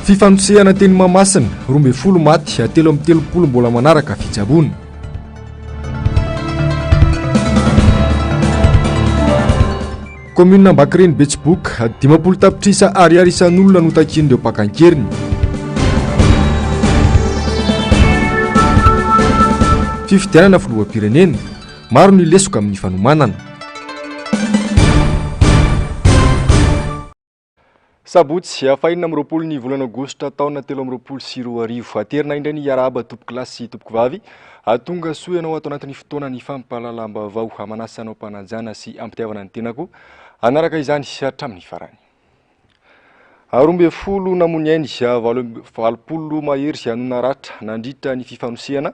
Fifanosehana teny Mahamasina, 12 maty, 33 mbola manaraka fitsaboana. Commune Ambakireny Betsiboka, 50 tapitrisa ariary isan'olona no takian'ireo mpaka an-keriny. Fifidianana filoham-pirenena, maro ny lesoka amin'ny fanomanana. Sabotsy, fahenina amby 20 ny volana aogositra taona 2023. Aterina indray ny hiarahaba tompokolahy sy tompokovavy. Tonga soa ianao ato anatin'ny fotoana ny fampahalalam-baovao. Manasa anao am-panajana sy am-pitiavana ny tenako hanaraka izany hatramin'ny farany. 12 namoy ny ainy, 80 mahery no naratra nandritra ny fifanosehana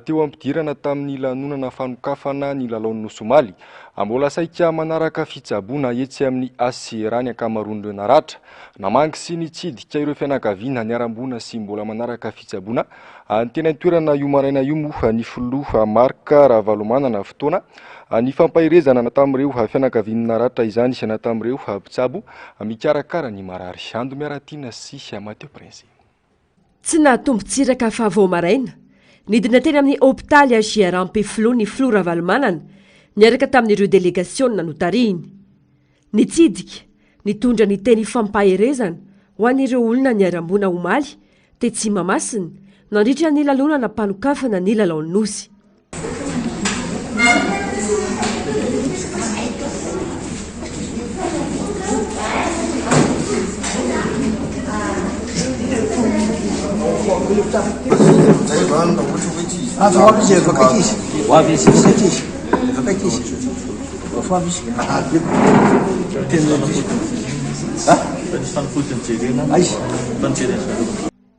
teo am-pidirana tamin'ny lanonana fanokafana ny lalaon'ny Nosy omaly. Mbola saika manaraka fitsaboana etsy amin'ny HCRA ny ankamaroan'ireo naratra. Namangy sy nitsidika ireo fianakaviana niharam-boina sy mbola manaraka fitsaboana teny an-toerana io maraina io moa ny filoha Marc Ravalomanana. Fotoana nifampaherezana na tamin'ireo fianakavian'ny naratra izany na tamin'ireo mpitsabo mikarakara ny marary. Ando Miaratiana sy Mathieu Prince. Tsy nahatombin-tsiraka fa vao maraina, nidina teny amin'ny hopitaly HJR Ampefiloha ny filoha Ravalomanana niaraka tamin'ireo delegasiona notarihiny. Nitsidika, nitondra ny teny fampaherezana ho an'ireo olona niharam-boina omaly tetsy Mahamasina nandritra ny lanonana mpanokafana ny lalaon'ny Nosy.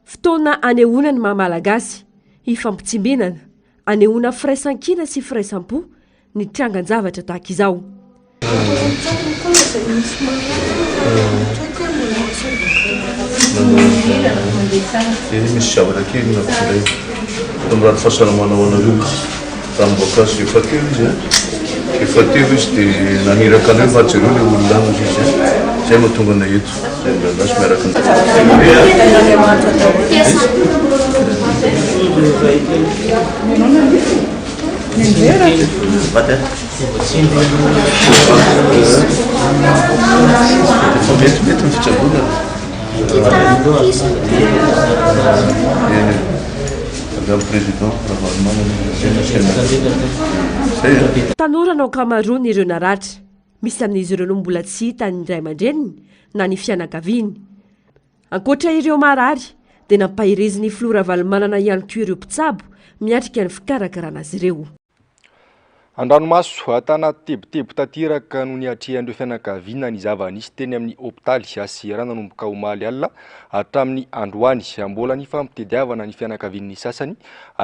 Fotoana anehoana ny maha Malagasy, hifampitsimbinana, anehoana firaisankina sy firaisam-po ny trangan-javatra tahaka izao. Eny misy zavatra kely nampitondray eto mirary fahasalamana ho anareo izy. Ranom-boankazo efa teo izy an, efa teo izy dia naniraka anay mba jereo ilay olona any hozy izy an, izay no mahatonga anay eto, izay mirahalahy sy miaraka Efa metimety ny fitsaboana. Avy amin'ny président Ravalomanana zay no tena zay a. Tanora no ankamaroan'ireo naratra. Misy amin'izy ireo no mbola tsy hita ny ray aman-dreniny na ny fianakaviany. Ankoatra ireo marary dia nampaherezin'ny filoha Ravalomanana ihany koa ireo mpitsabo miatrika ny fikarakarana azy ireo. Andranomaso, tanaty tebiteby tanteraka no niatrehan'ireo fianakaviana ny zava-nisy teny amin'ny hopitaly HCR nanomboka omaly alina hatramin'ny androany. Mbola nifampitediavana ny fianakavian'ny sasany,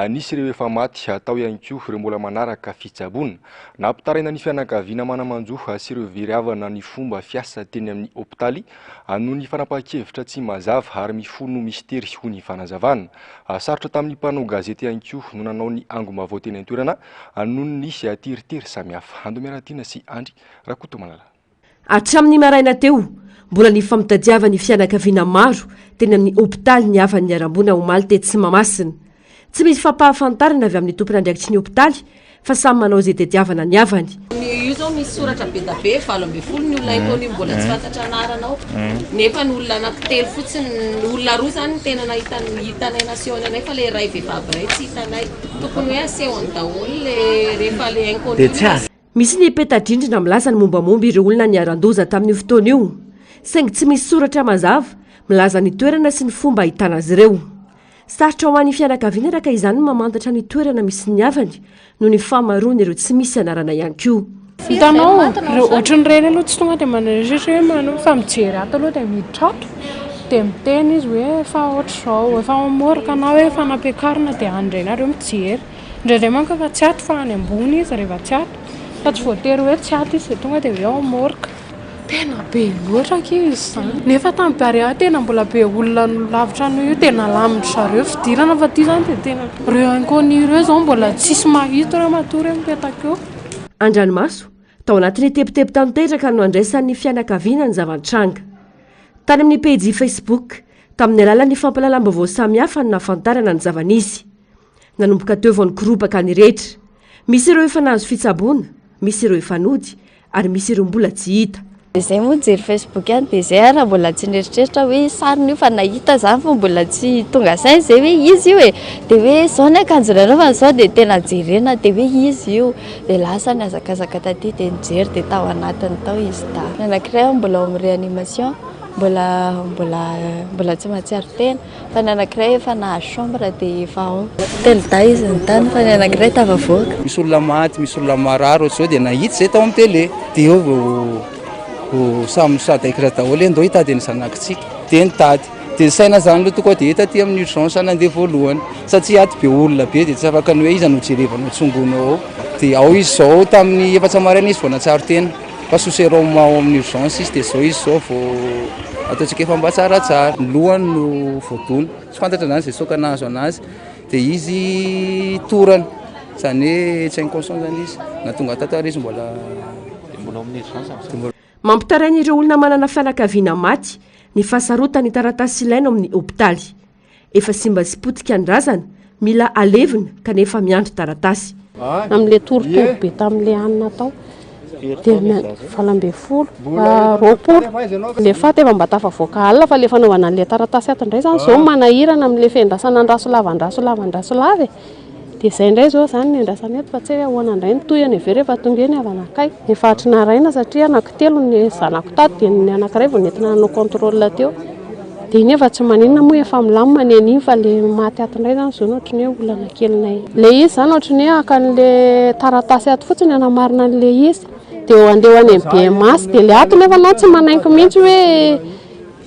nisy ireo efa maty, tao ihany koa ireo mbola manaraka fitsaboana. Nampitaraina ny fianakaviana mana-manjo sy ireo very havana ny fomba fiasa teny amin'ny hopitaly noho ny fanapahan-kevitra tsy mazava ary mifono mistery hoy ny fanazavana. Sarotra tamin'ny mpanao gazety ihany koa no nanao ny angom-baovao teny an-toerana noho ny teritery samihafa. Ando Miaratiana sy Andry Rakotomalala. Hatramin'ny maraina teo, mbola nifampitadiavan'ny fianakaviana maro teny amin'ny hopitaly ny havan'ny niharam-boina omaly tetsy Mahamasina. Tsy misy fampahafantarana avy amin'ny tompon'andraikitry ny hopitaly fa samy manao izay tediavana ny havany. Io zao misy soratra be da be, 18 ny olona eto anio mbola tsy fantatra anarana ao, nefa ny olona anankitelo fotsiny, olona roa zany no tena nahita hitanay nasehony anay fa le iray vehivavy iray tsy hitanay, tokony hoe asehony daholo le rehefa le inconnu. Misy ny peta-drindrina milaza ny mombamomba ireo olona niharan-doza tamin'io fotoana io, saingy tsy misy soratra mazava milaza ny toerana sy ny fomba ahitana azy ireo. Sarotra ho an'ny fianakaviana araka izany ny mamantatra ny toerana misy ny havany noho ny fahamaroan'ireo tsy misy anarana ihany koa. Hitanao, ireo ohatran'ireny aloha tsy tonga dia maneritreritra hoe manao fa mijery ato aloha dia miditra ato dia miteny izy hoe efa ohatr'izao, efa ao morgue na hoe efa nampiakarina dia any indray nareo mijery. Indraindray manko efa tsy ato fa any ambony izy rehefa tsy ato fa tsy voatery hoe tsy ato izy dia tonga dia hoe ao morgue. Tena be loatra akia izy izany. Nefa tamin'ny Barea tena mbola be olona lavitra noho io dia nalamin-dry zareo fidirana fa ity izany dia tena ireo inconnu ireo izao mbola tsisy mahita ireo matoa ireo mipetaka eo. Andranomaso, tao anatin'ny tebiteby tanteraka no nandraisan'ny fianakaviana ny zava-nitranga. Tany amin'ny pejy Facebook. Tamin'ny alalan'ny fampahalalam-baovao samihafa no nahafantarana ny zava-nisy. Nanomboka teo vao nikoropaka ny rehetra. Misy ireo efa nahazo fitsaboana, misy ireo efa nody ary misy ireo mbola tsy hita. Dia izay moa nijery Facebook ihany dia izay ary mbola tsy nieritreritra hoe sariny io fa nahita izany fa mbola tsy tonga saina izay hoe izy io e! Dia hoe izao ny akanjo nanaovany izao dia tena jerena dia hoe izy io. Dia lasa nihazakazaka taty dia nijery dia tao anatiny tao izy dahy. Ny anankiray mbola ao amin'ny réanimation, mbola mbola mbola tsy mahatsiaro tena. Fa ny anankiray efa nahazo chambre dia efa ao. Telo dahy izy ny tany fa ny anankiray tafavoaka. Misy olona maty, misy olona marary ohatr'izao dia nahita izay tao amin'ny télé. Dia eo vao samy sadaikitra daholo hoe ndao hitady ny zanakitsika. Dia nitady. Dia ny saina izany aloha tonga dia taty amin'ny urgence nandeha voalohany. Satria ato be olona be dia tsy afaka ny hoe iza no jerevanao tsongonao ao. Dia ao izy izao tamin'ny efatra maraina izy vao nahatsiaro tena. Fa sous sérum ao amin'ny urgence izy dia izao izy izao vao ataontsika efa mba tsaratsara. Ny lohany no voadona, tsy fantatra izany izay saoka nahazo anazy dia izy torana, izany hoe tsy inconscient izany izy, na tonga tato ary izy mbola Mbola ao amin'ny urgence amin'izao. Mampitaraina ireo olona manana fianakaviana maty ny fahasarotan'ny taratasy ilaina ao amin'ny hopitaly. Efa simba sy potika ny razana, mila alevina kanefa miandry taratasy. Amin'ilay torotoro be tamin'ilay hanina tao dia 18, 20. Ilay faty efa mba tafavoaka alina fa ilay fanaovana an'ilay taratasy ato indray izany izao manahirana amin'ilay fiandrasana andraso lava andraso lava andraso lava e. Dia izay indray izao izany ny andrasana eto fa tsy hay hoe ahoana indray ny tohiny avy eo rehefa tonga eo ny havana akaiky. Efa hatry ny haraina satria anankitelo ny zanako tato dia ny anankiray vao nentina nanao contrôle teo. Dia iny efa tsy maninona moa efa milamina ny an'iny fa ilay maty ato indray izany izao no ohatran'ny hoe olana kelinay. Ilay izy izany ohatran'ny hoe haka an'ilay taratasy ato fotsiny hanamarina an'ilay izy. Dia handeha ho any amin'ny BMH. Dia ilay ato nefa anao tsy manaiky mihitsy hoe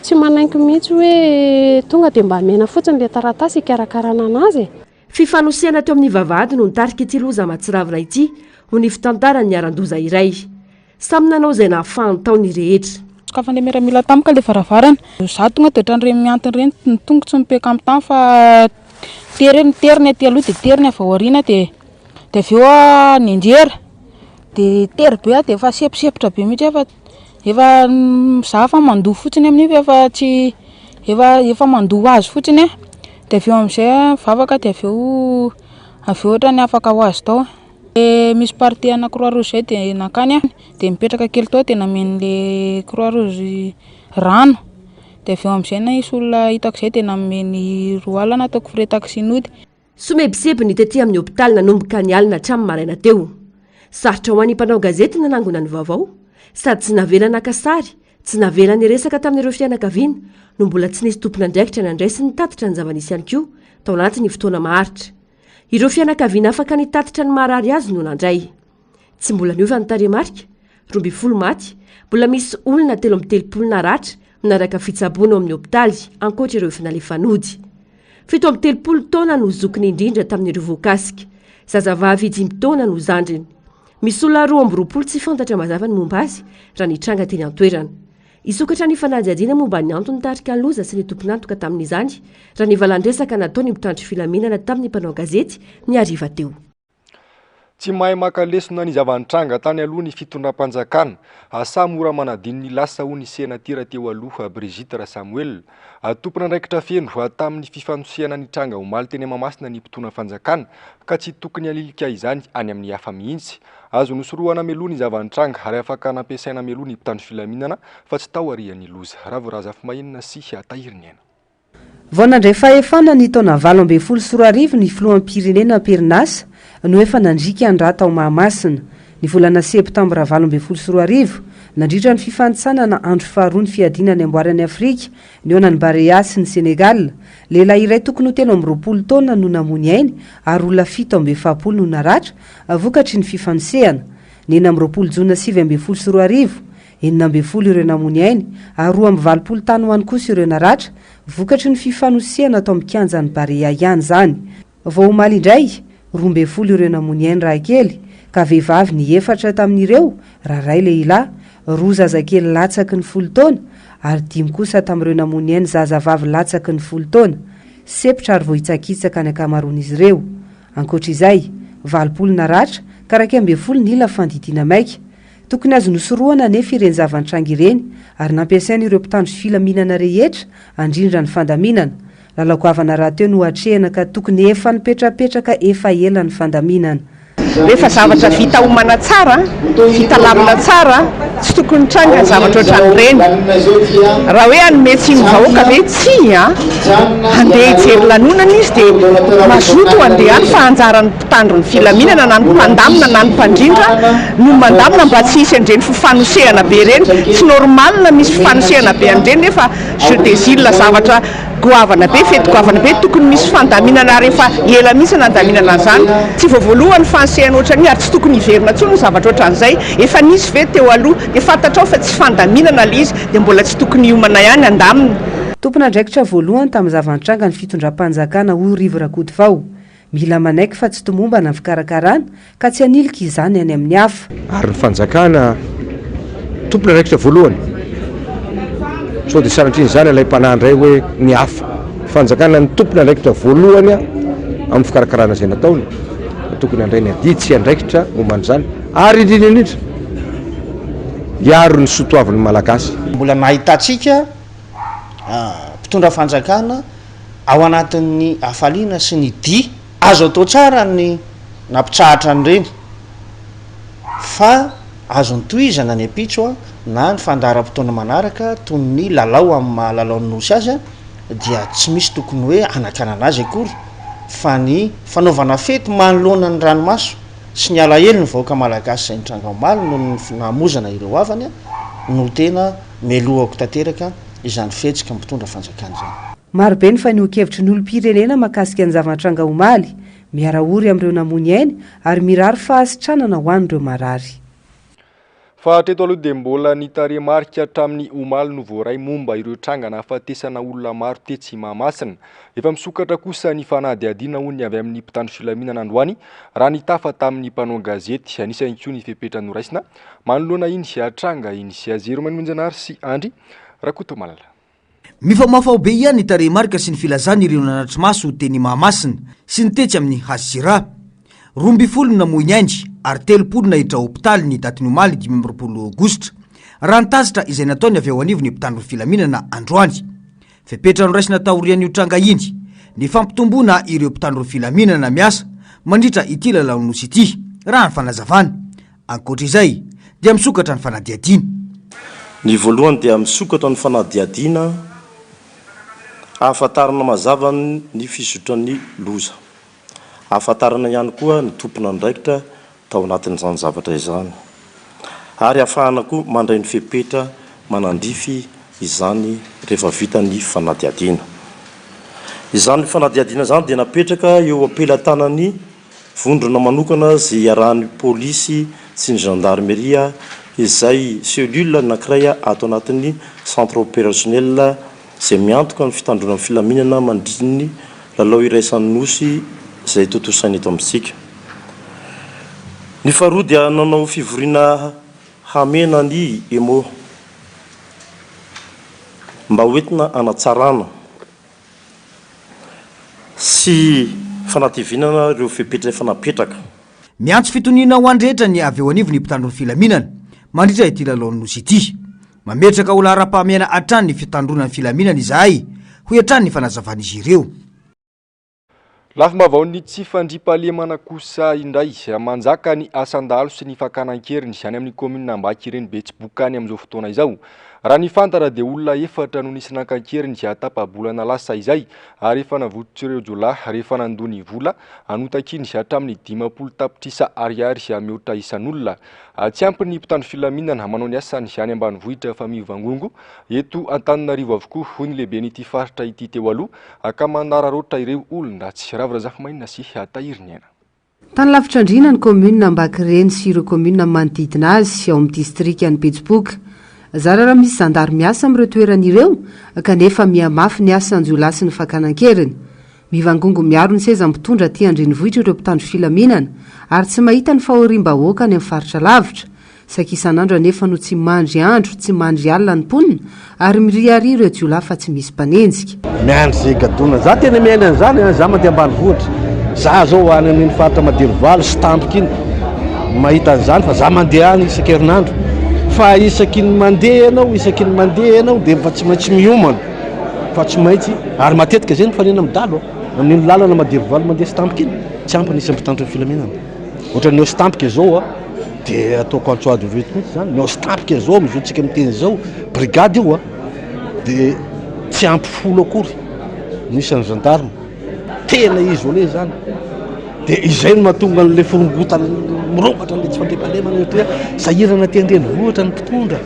tsy manaiky mihitsy hoe tonga dia mba omena fotsiny ilay taratasy hikarakarana an'azy e. Fifanosehana teo amin'ny vavahady no nitarika ity loza mahatsiravina ity, hoy ny fitantaran'ny niharan-doza iray. Samy nanao izay nahafahany tao ny rehetra. Sokafan'ilay miaramila tampoka ilay varavarana. Izaho tonga dia ohatran'ireny mihantona ireny, ny tongotro mipeka amin'ny tany fa tery, tery ny aty aloha dia tery ny avy ao aoriana dia dia avy eo aho nianjera dia tery be aho dia efa semposempotra be mihitsy aho fa efa za efa mandoa fotsiny amin'iny fa efa tsy efa efa mandoa ho azy fotsiny aho. Dia avy eo amin'izay aho nivavaka dia avy eo avy eo ohatran'ny afaka ho azy tao. Dia misy partie ana croix rouge zay dia nankany aho dia nipetraka kely tao dia namen'le croix rouge rano dia avy eo amin'izay nisy olona hitako izay dia nanome ny 20 alina nataoko frais taxi nody. Somebiseby ny tety amin'ny hopitaly nanomboka ny alina hatramin'ny maraina teo. Sarotra ho an'ny mpanao gazety ny nanangona ny vaovao, sady tsy navela naka sary, tsy navela niresaka tamin'ireo fianakaviana, no mbola tsy nisy tompon'andraikitra nandray sy nitatitra ny zava-nisy ihany koa tao anatin'ny fotoana maharitra. Ireo fianakaviana afaka nitatitra ny maharary azy no nandray. Tsy mbola niova ny tarehimarika, 12 maty, mbola misy olona 33 naratra manaraka fitsaboana ao amin'ny hopitaly ankoatra ireo efa nalefa nody. 37 taona no zokiny indrindra tamin'ireo voakasika. Zazavavy dimy taona no zandriny. Misy olona 22 tsy fantatra mazava ny momba azy raha nitranga teny an-toerana. Hisokatra ny fanadihadiana momba ny antony nitarika ny loza sy ny tompon'antoka tamin'izany raha ny valan-dresaka nataon'ny mpitandro filaminana tamin'ny mpanao gazety ny hariva teo. Tsy mahay maka lesona ny zava-nitranga tany aloha ny fitondram-panjakana. Asa mora manadino ny lasa hoy ny senatera teo aloha Brigitte Rasamoelina. Tompon'andraikitra feno tamin'ny fifanosehana nitranga omaly teny Mahamasina ny mpitondra fanjakana ka tsy tokony halilika izany any amin'ny hafa mihitsy. Azo nosorohana mialoha ny zava-nitranga ary afaka nampiasaina mialoha ny mpitandro filaminana fa tsy taorian'ny loza. Ravo Razafimahenina sy Tahiriniaina. Vao nandray fahefana ny taona 2018 ny filoham-pirenena am-perinasa no efa nandriaka ny ra tao Mahamasina. Ny volana septambra 2018, nandritra ny fifanintsanana andro faharoa ny fiadiana ny amboaran'i Afrika, nihaonan'ny Barea sy ny Senegal, lehilahy iray tokony ho 23 taona no namoy ny ainy ary olona 47 no naratra vokatry ny fifanosehana. Ny 26 jona 2019, 16 ireo namoy ny ainy ary 82 tany ho any kosa ireo naratra, vokatry ny fifanosehana tao amin'ny kianjan'ny Barea ihany izany. Vao omaly indray, 12 ireo namoy ny ainy raha kely, ka vehivavy ny efatra tamin'ireo raha iray lehilahy, roa zazakely latsaky ny folo taona ary dimy kosa tamin'ireo namoy ny ainy zazavavy latsaky ny folo taona. Sempotra ary voahitsakitsaka ny ankamaroan'izy ireo. Ankoatra izay, 80 naratra ka 11 nila fandidiana maika. Tokony azo nosorohana anefa ireny zava-nitranga ireny ary nampiasaina ireo mpitandro filaminana rehetra handrindra ny fandaminana. Lalao goavana rahateo no atrehina ka tokony efa nipetrapetraka efa ela ny fandaminana. Rehefa zavatra vita omana tsara, vita lamina tsara, tsy tokony hitranga ny zavatra ohatran'ireny. Raha hoe hanome tsiny ny vahoaka ve? Tsia a! Handeha hijery lanonana izy dia mazoto handeha any fa anjaran'ny mpitandro ny filaminana na ny mpandamina na ny mpandrindra no mandamina mba tsy hisy an'ireny fifanosehana be ireny. Tsy normal misy fifanosehana be an'ireny nefa jeux des îles zavatra Goavana be, fety goavana be, tokony misy fandaminana ary efa ela mihitsy nandaminana an'izany. Tsy vao voalohany fanosehana ohatran'io ary tsy tokony hiverina intsony ny zavatra ohatran'izay. Efa nisy ve teo aloha dia fantatrao fa tsy fandaminana ilay izy dia mbola tsy tokony hiomana ihany handamina. Tompon'andraikitra voalohany tamin'ny zava-nitranga ny fitondram-panjakana hoy Rivo Rakotovao. Mila manaiky fa tsy tomombana ny fikarakarana ka tsy hanilika izany any amin'ny hafa. Ary ny fanjakana tompon'andraikitra voalohany. Sao dia sanatrian'izany alaim-panahy indray hoe ny hafa. Fanjakana ny tompon'andraikitra voalohany amin'ny fikarakarana izay nataony fa tokony handray ny adidy sy andraikitra momba an'izany ary indrindra indrindra hiaro ny soa toavin'ny Malagasy. Mbola nahitantsika mpitondra fanjakana ao anatin'ny hafaliana sy ny dihy. Azo atao tsara ny nampitsahatra an'ireny fa azo notohizana ny ampitso na ny fandaharam-potoana manaraka toy ny lalao amin'ny maha lalaon'ny Nosy azy dia tsy misy tokony hoe hanakanana azy akory fa ny fanaovana fety manoloana ny ranomaso sy ny alahelo ny vahoaka malagasy izay nitranga omaly noho ny namoizana ireo havany no tena melohako tanteraka izany fihetsiky ny mpitondra fanjakana izany. Marobe ny fanehoan-kevitry ny olom-pirenena mahakasika ny zava-nitranga omaly. Miara-ory amin'ireo namoy ny ainy ary mirary fahasitranana ho an'ireo marary. Fa hatreto aloha dia mbola ny tarehimarika hatramin'ny omaly no voaray momba ireo tranga nahafatesana olona maro tetsy Mahamasina. Efa misokatra kosa ny fanadihadiana hoy ny avy amin'ny mpitandro filaminana androany raha nitafa tamin'ny mpanao gazety. Anisan'ny koa ny fepetra noraisina manoloana iny tranga iny. Zero Manonjanahary sy Andry Rakotomalala. Mifamahofaho be ihany ny tarehimarika sy ny filazan' ireo nanatri-maso teny Mahamasina sy ny tetsy amin'ny HCRA. 12 no namoy ny ainy ary 30 naiditra hopitaly ny datin'ny omaly 25 aogositra, raha ny tatitra izay nataony avy ao anivon'ny mpitandro ny filaminana androany. Fepetra noraisina taorian'io tranga iny ny fampitomboana ireo mpitandro ny filaminana miasa mandritra ity lalaon'ny Nosy ity, raha ny fanazavana. Ankoatra izay, dia misokatra ny fanadihadiana. Ny voalohany dia misokatra ny fanadihadiana ahafantarana mazava ny fizotran'ny loza. Ahafantarana ihany koa ny tompon'andraikitra tao anatin'izany zavatra izany. Ary ahafahana koa mandray ny fepetra manandrify izany rehefa vita ny fanadihadiana. Izany fanadihadiana izany dia napetraka eo am-pelatanan'ny Vondrona manokana izay iarahan'ny polisy sy ny gendarmerie izay cellule anankiray ato anatin'ny centre opérationnel izay miantoka ny fitandroana ny filaminana mandritry ny lalao iraisan'ny Nosy izay tontosaina eto amintsika. Ny faharoa dia nanao fivoriana hamehana ny Emmo mba hoentina hanatsarana sy fanatevenana ireo fepetra efa napetraka. Miantso fitoniana ho an'ny rehetra ny avy eo anivon'ny mpitandro ny filaminana mandritra ity lalaon'ny Nosy ity. Mametraka ho laharam-pahamehana hatrany ny fitandroana ny filaminana izahay, hoy hatrany ny fanazavan'izy ireo. Lafim-baovaon'ny tsy fandriampahalemana kosa indray, manjaka ny asan-dahalo sy ny fakana an-keriny any amin'ny kaominina Ambakireny Betsiboka any amin'izao fotoana izao. Raha ny fantatra dia olona efatra no nisy naka an-keriny tapa-bolana lasa izay ary efa navototr'ireo jiolahy rehefa nandoa ny vola notakiany hatramin'ny 50 tapitrisa ariary mihoatra isan'olona. Tsy ampy ny mpitandro filaminana manao ny asany any ambanivohitra fa mivangongo eto Antananarivo avokoa, hoy ny lehiben'ity faritra ity teo aloha ka manararaotra ireo olon-dratsy. Ravo Razafimainina sy Tahiriniaina. Tany lavitra andriana ny kaominina Ambakireny sy ireo kaominina manodidina azy ao amin'ny distrikan'i Betsiboka. Zara raha misy zandary miasa amin'ireo toerana ireo kanefa miha-mafy ny asan-jiolahy sy ny fakana an-keriny. Mivangongo miaro ny seza mpitondra aty an-drenivohitra ireo mpitandro filaminana ary tsy mahita ny fahoriam-bahoaka any amin'ny faritra lavitra. Saika isan'andro anefa no tsy mandry andro tsy mandry alina ny mponina ary miriaria ireo jiolahy fa tsy misy mpanenjika. Miandry izay gadona. Za tena miaina an'izany an, za mandeha ambanivohitra. Za zao any amin'iny faritra Madirovalo sy Tampoka iny mahita an'izany fa za mandeha any isan-kerinandro. Fa isaky ny mandeha ianao, isaky ny mandeha ianao dia efa tsy maintsy miomana fa tsy maintsy, ary matetika izay mifanena amin'ny dahalo a, amin'iny lalana Madirovalo mandeha Stampiky iny, tsy ampy ny isan'ny mpitandro ny filaminana. Ohatran'ny ao Stampiky izao a, dia ataoko antso ady avy eto mihitsy izany, ny ao Stampiky izao amin'izao tsika miteny izao, brigade io a, dia tsy ampy folo akory ny isan'ny gendarme. Tena isolé zany. Dia izay no mahatonga an'ilay forongotana mirongatra an'ilay tsy fandriampahalemana satria sahirana aty an-drenivohitra ny mpitondra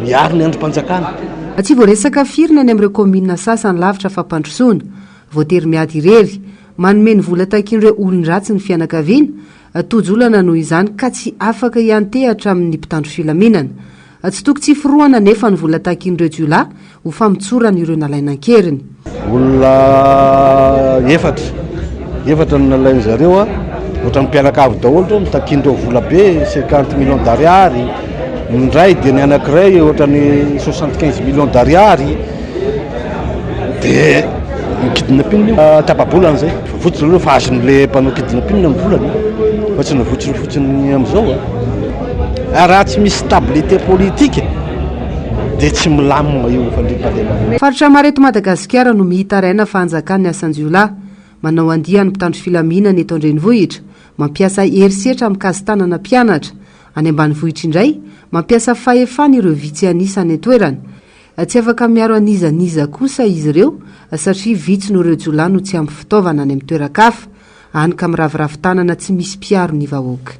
miaro ny andrim-panjakana. Tsy voaresaka firy ny any amin'ireo kaominina sasany lavitra fampandrosoana. Voatery miady irery. Manome ny vola takian'ireo olon-dratsy ny fianakaviana. Tojo olana noho izany ka tsy afaka hiantehatra amin'ny mpitandro filaminana. Tsy toko tsy forohana anefa ny vola takian'ireo jiolahy ho famotsorana ireo nalaina an-keriny. Olona efatra, efatra no nalain-dry zareo a, ohatran'ny mpianakavy daholo ireo, notakian'ireo vola be, cinquante millions d'ariary, ny iray dia ny anankiray ohatran'ny 75 millions d'ariary, dia ny kidnapping io, tapa-bolana izay, votsitra aloha fa azon'ilay mpanao kidnapping ny volany fa tsy navotsitra fotsiny amin'izao a. Raha tsy misy stabilité politique dia tsy milamina io fandriampahalemana. Faritra maro eto Madagasikara no mitaraina fa anjakan'ny asan-jiolahy. Manao andiany mpitandro filaminana eto an-drenivohitra, mampiasa herisetra mikasi-tanana mpianatra. Any ambanivohitra indray, mampiasa fahefana ireo vitsy an'isa any an-toerana. Tsy afaka miaro an'iza n'iza kosa izy ireo satria vitsy noho ireo jiolahy no tsy ampy fitaovana any amin'ny toeran-kafa, hany ka miraviravy tanana tsy misy mpiaro ny vahoaka.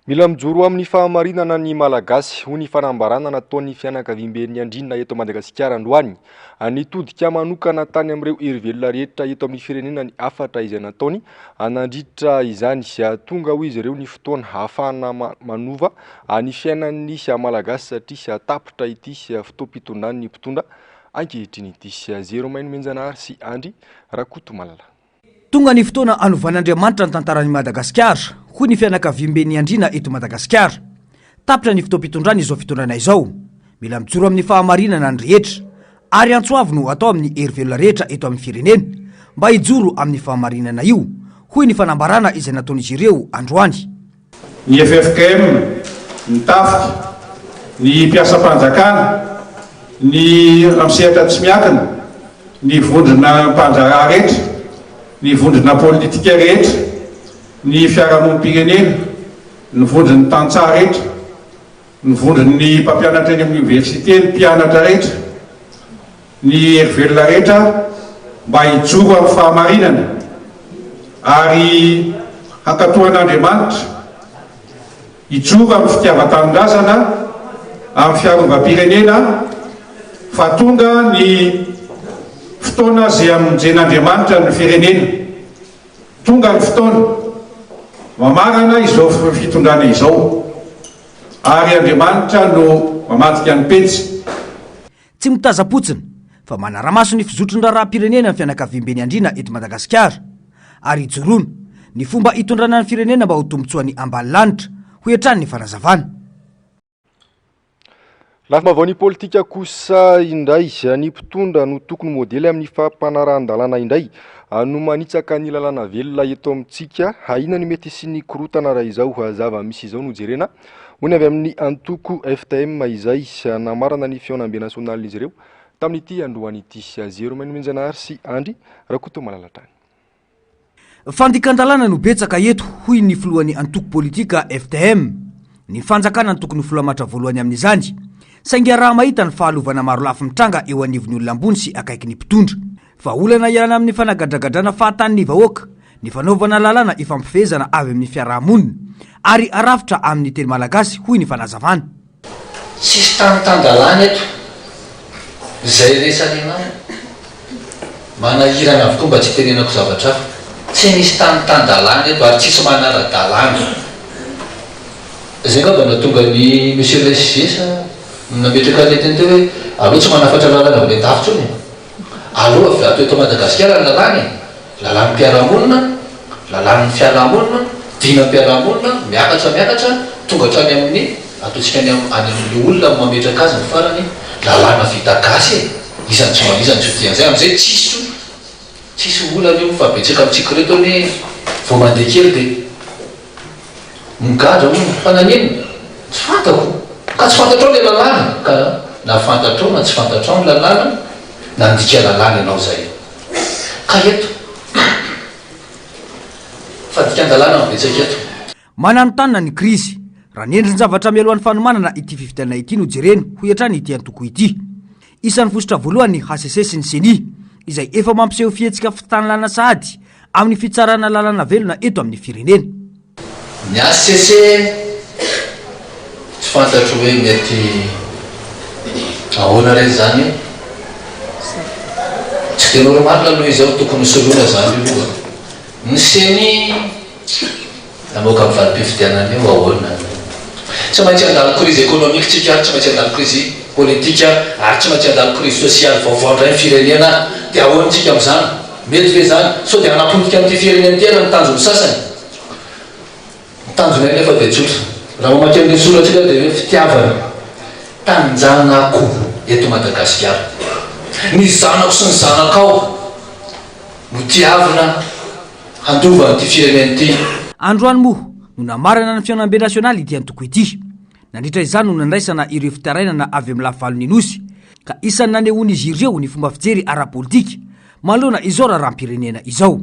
Mila mijoro amin'ny fahamarinana ny Malagasy, hoy ny fanambarana nataon'ny fianakaviamben'ny Andriana eto Madagasikara androany. Nitodika manokana tany amin'ireo herivelona rehetra eto amin'ny firenena ny hafatra izay nataony nandritra izany. Tonga hoy izy ireo ny fotoana ahafahana manova ny fiainan'ny Malagasy satria tapitra ity fotoam-pitondran'ny mpitondra ankehitriny ity. Zero Mainomenjanahary sy Andry Rakotomalala. Tonga ny fotoana hanovan'Andriamanitra ny tantaran'i Madagasikara, hoy ny fianakaviamben'ny Andriana eto Madagasikara. Tapitra ny fotoam-pitondrana izao fitondrana izao. Mila mijoro amin'ny fahamarinana ny rehetra. Ary antso avo no atao amin'ny hery velona rehetra eto amin'ny firenena mba hijoro amin'ny fahamarinana io, hoy ny fanambarana izay nataon'izy ireo androany. Ny ffkm, ny tafika, ny mpiasam-panjakana, ny amin'ny sehatra tsy miankina, ny vondrona mpandraharaha rehetra, ny vondrona politika rehetra, ny fiarahamonim-pirenena, ny vondron'ny tantsaha rehetra, ny vondron'ny mpampianatra eny amin'ny oniversite, ny mpianatra rehetra, ny hery velona rehetra mba hijoro amin'ny fahamarinana ary hankatò an'Andriamanitra, hijoro amin'ny fitiavan-tanindrazana, amin'ny fiarovam-pirenena fa tonga ny fotoana izay hamonjen'Andriamanitra ny firenena. Tonga ny fotoana mamarana izao fitondrana izao ary Andriamanitra no mamadika ny pejy. Tsy mitazam-potsiny fa manara-maso ny fizotry ny raharaham-pirenena ny fianakaviamben'ny Andriana eto Madagasikara ary ijoroana ny fomba hitondrana ny firenena mba ho tombontsoan'ny ambany lanitra, hoy hatrany ny fanazavana. Lafim-baovaon'ny politika kosa indray, ny mpitondra no tokony modely amin'ny fampanarahan-dalàna indray no manitsaka ny lalàna velona eto amintsika. Ahiana ny mety hisian'ny korontana raha izao zava-misy izao no jerena, hoy ny avy amin'ny antoko FTM izay namarana ny fihaonambe nasionalin'izy ireo tamin'ity androany ity. Zero Mainomenjanahary sy Andry Rakotomalala hatrany. Fandikan-dalàna no betsaka eto, hoy ny filohan'ny antoko politika FTM. Ny fanjakana no tokony ho filamatra voalohany amin'izany. Saingy iaraha-mahita ny fahalovana marolafy mitranga eo anivon'ny olona ambony sy akaiky ny mpitondra. Vahaolana hialana amin'ny fanagadragadrana fahatany ny vahoaka, ny fanaovana lalàna ifampifehezana avy amin'ny fiaraha-monina, ary arafitra amin'ny teny malagasy, hoy ny fanazavana. Tsisy tany tan-dalàna eto. Izay resarinao. Manahirana avokoa mba tsy hitenenako zavatra hafa. Tsy misy tany tan-dalàna eto ary tsisy manara-dalàna. Izay angamba no nahatonga an'i Monsieur le SG sa nametraka an'ilay teny teo hoe aleo tsy manafatra lalana avy any an-dafy intsony e. Aleo avy ato eto Madagasikara ny lalàna e. Lalàm-piarahamonina, lalàn'ny fiarahamonina, dinam-piarahamonina, miakatra miakatra, tonga hatrany amin'ny, ataontsika any amin'ny, any amin'ilay olona mametraka azy ny farany, lalàna vita gasy e! Iza no tsy mba, iza no tsy ho tia an'izay? Amin'izay tsisy intsony, tsisy olana io fa betsaka amintsika ireto anie vao mandeha kely dia migadra hono, fa naninona? Tsy fantako! Ka tsy fantatrao ilay lalàna, ka na fantatrao na tsy fantatrao ny lalàna, nandika lalàna ianao izay. Ka eto, fandikan-dalàna no betsaka eto. Mananontanona ny krizy. Raha ny endrin-javatra mialohan'ny fanomanana ity fifidianana ity no jerena, hoy hatrany ity antoko ity. Isan'ny fositra voalohany ny hcc sy ny Ceni, izay efa mampiseho fihetsika fitanilana sahady amin'ny fitsarana lalàna velona eto amin'ny firenena. Ny hcc tsy fantatro hoe mety ahoana re izany e? Tsy dia normal aloha izao, tokony ho soloina izany aloha. Ny Ceni Namoaka ny valim-pifidianana io ahoana? Tsy maintsy handalo crise économique tsika ary tsy maintsy handalo crise politique ary tsy maintsy handalo crise sociale vaovao indray ny firenena dia ahoana tsika amin'izany? Mety ve izany? Sao dia hanapotika an'ity firenena ity ary ny tanjon'ny sasany? Ny tanjonay nefa dia tsotra. Raha mamaky an'ilay soratsika dia hoe fitiavana tanin-janako eto Madagasikara. Ny zanako sy ny zanakao no tiavina. Handova an'ity firenena ity. Androany moa no namarana ny fihaonambe nasionaly ity antoko ity. Nandritra izany no nandraisana ireo fitarainana avy amin'ny lafivalon'ny Nosy, ka isan'ny nanehoan'izy ireo ny fomba fijery ara-politika manoloana izao raharaham-pirenena izao.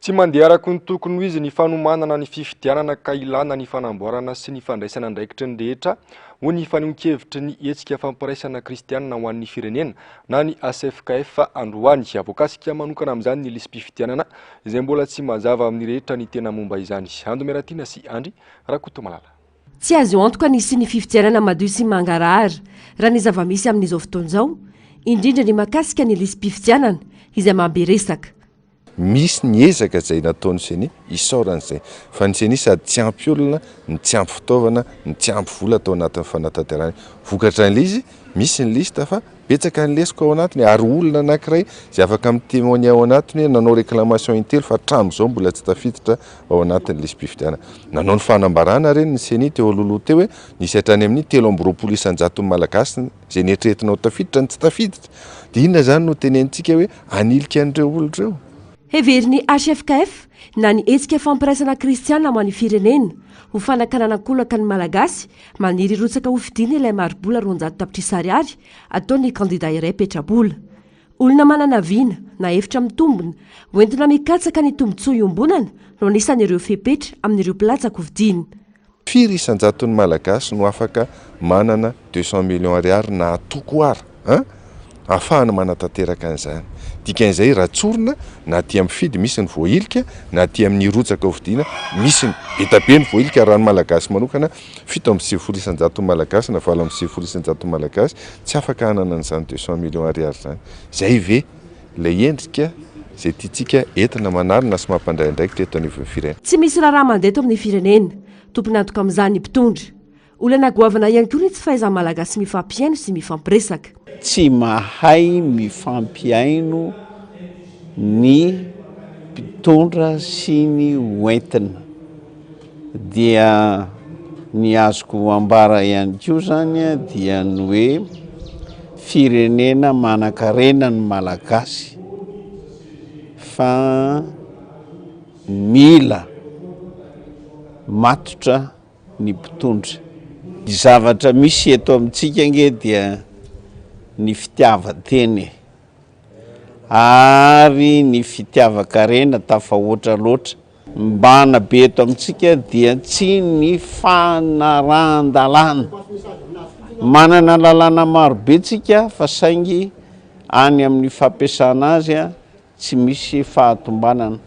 Tsy mandeha araka ny tokony ho izy ny fanomanana ny fifidianana ka ilana ny fanamboarana sy ny fandraisana andraikitry ny rehetra, hoy ny fanehoan-kevitry ny hetsika fampiraisana kristianina ho an'ny firenena na ny HFKF androany. Voakasika manokana amin'izany ny lisi-pifidianana izay mbola tsy mazava amin'ny rehetra ny tena momba izany. Ando Miaratiana sy Andry Rakotomalala. Tsy azo antoka ny hisian'ny fifidianana madio sy mangarahara raha ny zava-misy amin'izao fotoana izao, indrindra ny mahakasika ny lisi-pifidianana izay mahabe resaka. Misy ny ezaka izay nataon'ny Ceni, isaorana izay. Fa ny Ceni sady tsy ampy olona, no tsy ampy fitaovana, no tsy ampy vola tao anatin'ny fanatanterahana. Vokatra an'ilay izy, misy ny liste fa betsaka ny lesoka ao anatiny ary olona anankiray izay afaka mi-témoigner ao anatiny hoe nanao réclamation intelo fa hatramin'izao mbola tsy tafiditra ao anatin'ny lisi-pifidianana. Nanao ny fanambarana re ny Ceni teo alohaloha teo hoe nisy hatrany amin'ny 23 isan-jaton'ny Malagasy izay neritreretina ho tafiditra no tsy tafiditra. Dia inona izany no tenenintsika hoe hanilika an'ireo olona ireo? Heverin'ny HFKF na ny Hetsika Fampiraisana Kristiana ho an'ny Firenena ho fanakanana an-kolaka ny Malagasy maniry hirotsaka hofidiana ilay mari-bola 200 tapitrisa ariary ataon'ny kandida iray petra-bola. Olona manana vina na hevitra mitombina hoentina mikatsaka ny tombontsoa iombonana no anisan'ireo fepetra amin'ireo mpilatsa-kofidiana. Firy isan-jaton'ny Malagasy no afaka manana 200 millions ariary na atoko ara an? Ahafahana manatanteraka an'izany. Dikan'izay raha tsorina na aty amin'ny fidy misy ny voahilika na aty amin'ny hirotsaka hofidiana misy ny, be dia be ny voahilika raha ny Malagasy manokana 97 isan-jaton'ny Malagasy na 98 isan-jaton'ny Malagasy tsy afaka hanana an'izany 200 millions ariary izany. Izay ve? Ilay endrika izay tiantsika entina manarina sy mampandray andraikitra eto anivon'ny firenena. Tsy misy raharaha mandeha eto amin'ny firenena. Tompon'antoka amin'izany ny mpitondra. Olana goavana ihany koa ny tsy fahaizan'ny Malagasy mifampihaino sy mifampiresaka. Tsy mahay mifampihaino ny mpitondra sy ny hoentina. Dia ny azoko ambara ihany koa zany dia ny hoe firenena manankarena ny Malagasy fa mila matotra ny mpitondra. Ny zavatra misy eto amintsika ange dia ny fitiavan-tena e! Ary ny fitiavan-karena tafahoatra loatra. Mbana be eto amintsika dia tsy ny fanarahan-dalàna. Manana lalàna maro be tsika fa saingy any amin'ny fampiasana azy tsy misy fahatombanana.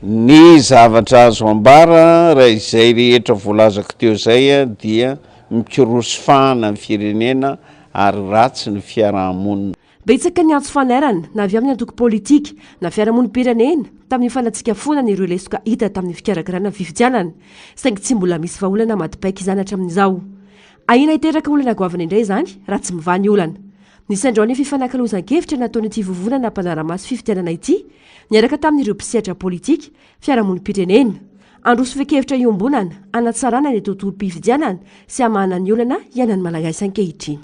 Ny zavatra azo ambara raha izay rehetra voalazako teo izay dia mikorosy fahana ny firenena ary ratsy ny fiaraha-monina. Betsaka ny antso fanairana, na avy amin'ny antoko politika, na fiarahamonim-pirenena, tamin'ny fanatsikafonana ireo lesoka hita tamin'ny fikarakarana ny fifidianana, saingy tsy mbola misy vahaolana maty paika izany hatramin'izao. Ahiana hiteraka olana goavana indray izany raha tsy mivaha ny olana. Nisy androany fifanakalozan-kevitra nataon'ity vovonana mpanara-maso fifidianana ity niaraka tamin'ireo mpisehatra politika, fiarahamonim-pirenena. Handroso fehin-kevitra iombonana hanatsarana ny tontolom-pifidianana sy hamahana ny olana iainan'ny Malagasy ankehitriny.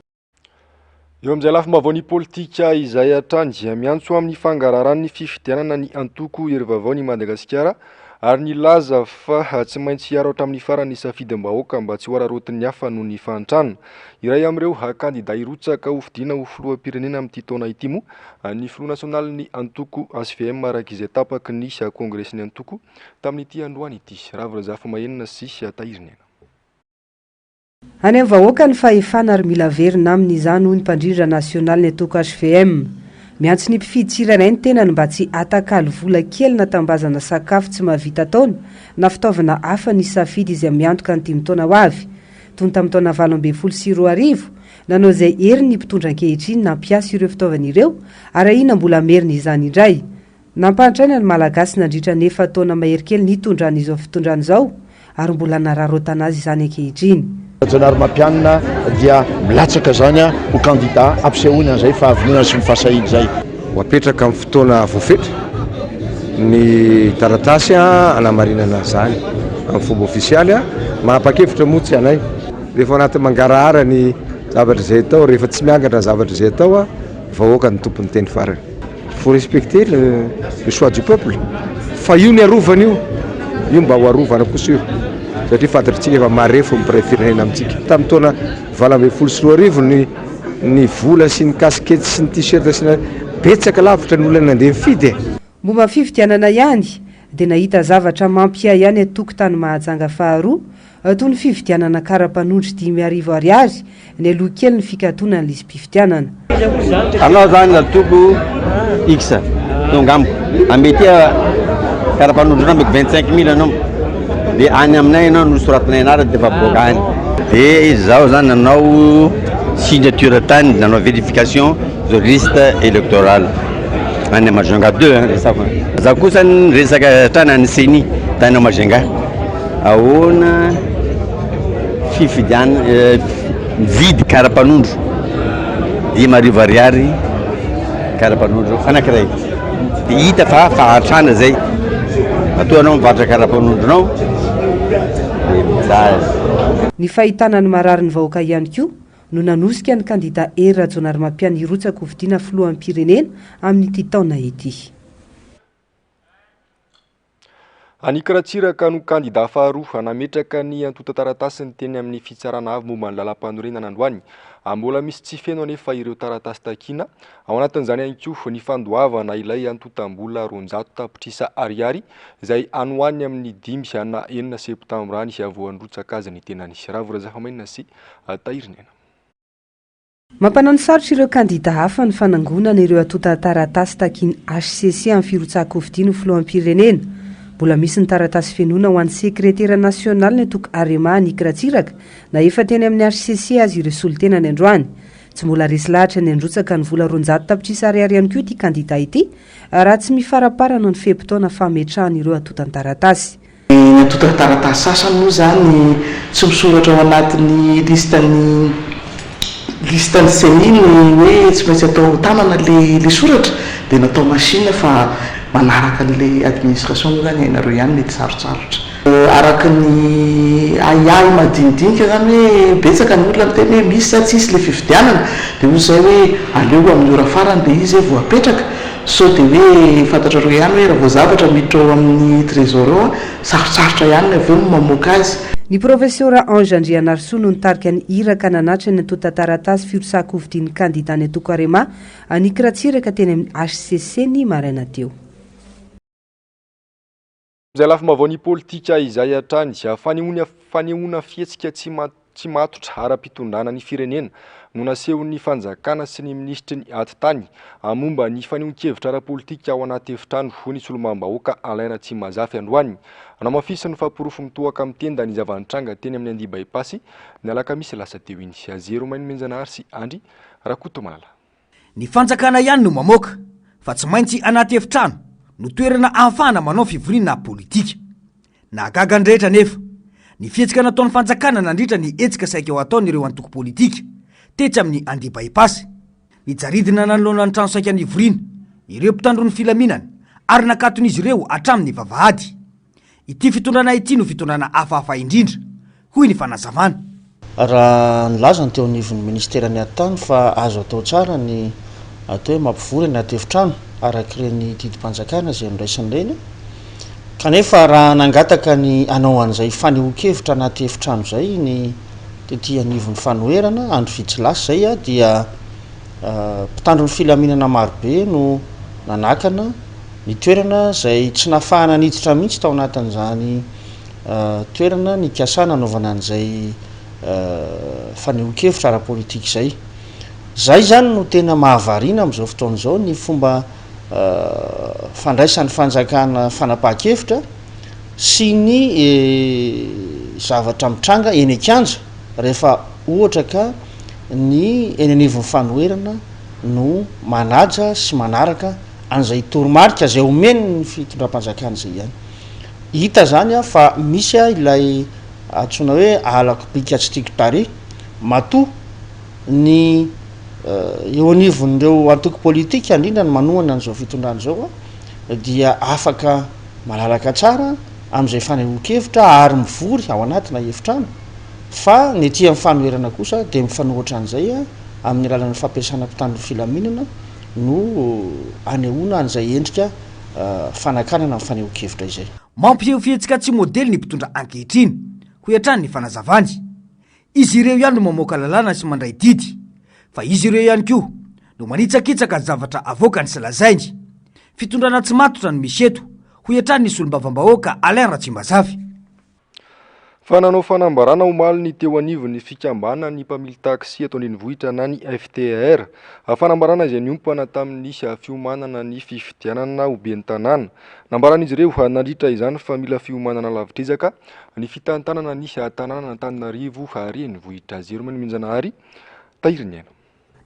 Eo amin'izay lafim-baovaon'ny politika izay hatrany dia miantso amin'ny fangararan'ny fifidianana ny antoko Hery Vaovaon'i Madagasikara. ary nilaza fa tsy maintsy hiaro hatramin'ny farany ny safidim-bahoaka mba tsy ho araraotin'ny hafa noho ny fahantrana. Iray amin'ireo kandida hirotsaka hofidiana ho filoham-pirenena amin'ity taona ity moa ny filoha nasionalin'ny antoko hvm araka izay tapaky ny kongresin'ny antoko tamin'ity androany ity. Ravo Razafimahenina sy Tahiriniaina. Any amin'ny vahoaka ny fahefana ary mila averina aminy izany hoy ny mpandrindra nasionaly ny antoko hvm. Miantso ny mpifidy tsirairay ny tenany mba tsy hatakalo vola kely na tambazana sakafo tsy mahavita taona na fitaovana hafa ny safidy izay miantoka ny dimy taona ho avy. Toy ny tamin'ny taona 2018, nanao izay heriny ny mpitondra ankehitriny nampiasa ireo fitaovana ireo ary ahiana mbola hamerina izany indray. Nampahantraina ny Malagasy nandritra ny efa-taona mahery kely nitondrany izao fitondrana izao ary mbola anararaotana azy izany ankehitriny. Rajaonarimampianina dia milatsaka izany ho kandida hampisehoany an'izay fahavononana sy ny fahasahiany izay. Ho apetraka amin'ny fotoana voafetra ny taratasy hanamarinana an'izany amin'ny fomba ofisialy. Manapa-kevitra moa tsy anay. Rehefa ao anatin'ny mangarahara ny zavatra izay atao, rehefa tsy miangatra ny zavatra izay atao, vahoaka no tompon'ny teny farany. Faut respecter le le choix du peuple fa io ny arovana io, io mba ho arovana kosa io satria fantatritsika fa marefo ny mpiray firenena amintsika. Tamin'ny taona 2018 ny ny vola sy ny kasikety sy ny t-shirt sy ny betsaka lavitra ny olona nandeha nifidy e. Momba ny fifidianana ihany dia nahita zavatra mampiahiahy ny antoko tany Mahajanga faharoa Toy ny fividianana kara-panondro 5000 ariary nialoha kely ny fikatonan'ny lisi-pifidianana. Anao zany atoko X tonga amiko ametia kara-panondronao ameko 25 mille anao de any aminay ianao no soratanay anarana de efa mivoaka any. De izaho zany nanao signature tany nanao verification de liste électorale any Majunga 2 hein resako. Za kosa niresaka hatrany any Ceni tany Majunga. Ahoana fifidianana mividy karapanondro 5000 ariary karapanondro anankiray dia hita fa fahantrana zay matoa anao mivarotra karapanondronao dia mijaly. Ny fahitana ny marary ny vahoaka ihany koa no nanosika ny kandida Hery Rajaonarimampianina hirotsaka hofidiana filoham-pirenena amin'ity taona ity. Annick Ratsiraka no kandida faharoa nametraka ny antontan-taratasiny teny amin'ny Fitsarana avo momba ny lalàmpanorenana androany. Mbola misy tsy feno anefa ireo taratasy takiana, ao anatin'izany ihany koa ny fandoavana ilay antontam-bola 200 tapitrisa ariary izay any ho any amin'ny 5 na 6 septambra any vao handrotsaka azy ny tenany. Ravo Razafamaina sy Tahiriniaina. Mampanano sarotra ireo kandida hafa ny fanangonana ireo antontan-taratasy takian'ny hcc amin'ny firotsahan-kofidiny ho filoham-pirenena. Mbola misy ny taratasy fenoina ho an'ny sekretera nasionalin'ny antoko Arema Annick Ratsiraka na efa teny amin'ny hcc aza ireo solontenany androany. Tsy mbola resy lahatra ny handrotsaka ny vola 200 tapitrisa ariary ihany koa ity kandida ity raha tsy mifaraparana ny fe-potoana fametrahana ireo antontan-taratasy. Ny antontan-taratasy sasany moa izany tsy misoratra ao anatin'ny liste-n'ny liste-n'ny ceni ny hoe tsy maintsy atao tanana le le soratra dia natao machine fa manaraka an'ilay administration moa izany hainareo ihany mety sarotsarotra. Araka ny ahiahy madinidinika izany hoe betsaka ny olona miteny hoe misy sa tsisy ilay fifidianana dia hoy izay hoe aleo amin'ny ora farany ilay izy vao apetraka Sao dia hoe fantatrareo ihany hoe raha vao zavatra miditra ao amin'ny trésor ao an, sarotsarotra ihany ny avy eo ny mamoaka azy. Ny Profesora Ange Andrianarisoa no nitarika ny iraka nanatitra ny antontan-taratasy firotsahan-kofidian'ny kandidan'ny antoko Arema, Annick Ratsiraka teny amin'ny hcc ny maraina teo. Izay lafim-baovaon'ny politika izay hatrany, fanehoana fanehoana fihetsika tsy tsy matotra ara-pitondrana ny firenena no nasehon'ny fanjakana sy ny minisitry ny atitany momba ny fanehoan-kevitra ara-politika ao anaty efitrano, hoy ny solombavambahoaka Alain Ratsimazafy androany. Namafisiny fa porofo mitohaka amin'ny tenda ny zava-nitranga teny amin'ny Andihy By-Pass ny alakamisy lasa teo iny. Zero Mainomenjanahary sy Andry Rakotomalala. Ny fanjakana ihany no mamoaka fa tsy maintsy anaty efitrano no toerana ahafahana manao fivoriana politika. Nahagaga ny rehetra anefa ny fihetsika nataon'ny fanjakana nandritra ny hetsika saika ho ataon'ireo antoko politika tetsy amin'ny Andihy By-Pass. Nijaridina nanoloana ny trano saika nivoriana ireo mpitandro ny filaminana ary nakaton'izy ireo hatramin'ny vavahady. Ity fitondrana ity no fitondrana hafahafa indrindra, hoy ny fanazavana. Raha nilaza ny teo anivon'ny ministeran'ny Atitany fa azo atao tsara ny atao hoe mampivory anaty efitrano araka ireny didim-panjakana izay noraisina ireny. Kanefa raha nangataka ny hanao an'izay fanehoan-kevitra anaty efitrano izay ny tety anivon'ny fanoherana, andro vitsy lasa izay, dia mpitandro ny filaminana marobe no nanakana ny toerana izay tsy nahafahana niditra mihitsy tao anatin'izany toerana nikasana hanaovana an'izay fanehoan-kevitra ara-politika izay. Izay izany no tena mahavariana amin'izao fotoana izao, ny fomba fandraisan'ny fanjakana fanapahan-kevitra sy ny zavatra mitranga eny an-kianja rehefa ohatra ka ny eny anivon'ny fanoherana no manaja sy manaraka an'izay toromarika izay omen'ny fitondram-panjakana izay ihany. Hita izany fa misy ilay antsoina hoe halako bika tsy tiako tarehy, matoa ny eo anivon'ireo antoko politika, indrindra ny manohana an'izao fitondrana izao dia afaka malalaka tsara amin'izay fanehoan-kevitra ary mivory ao anatina efitrano fa ny ety amin'ny fanoherana kosa dia mifanohitra an'izay amin'ny alalan'ny fampiasana mpitandro ny filaminana no anehoana an'izay endrika fanakanana ny fanehoan-kevitra izay. Mampiseho fihetsika tsy modely ny mpitondra ankehitriny, hoy hatrany ny fanazavany. Izy ireo ihany no mamoaka lalàna sy mandray didy, fa izy ireo ihany koa no manitsakitsaka ny zavatra avoakany sy lazainy. Fitondrana tsy matotra no misy eto, hoy hatrany ny solombavambahoaka Alain Ratsimbazafy. Fa nanao fanambarana omaly ny teo anivon'ny fikambanan'ny mpamily taxi eto an-drenivohitra na ny FTR. Fanambarana izay niompana tamin'ny fiomanana ny fifidianana ho ben'ny tanàna. Nambaran'izy ireo nandritra izany fa mila fiomanana lavitr'ezaka ny fitantanana ny tanànan'Antananarivo renivohitra. Jerome Nomenjanahary, Tahiriniaina.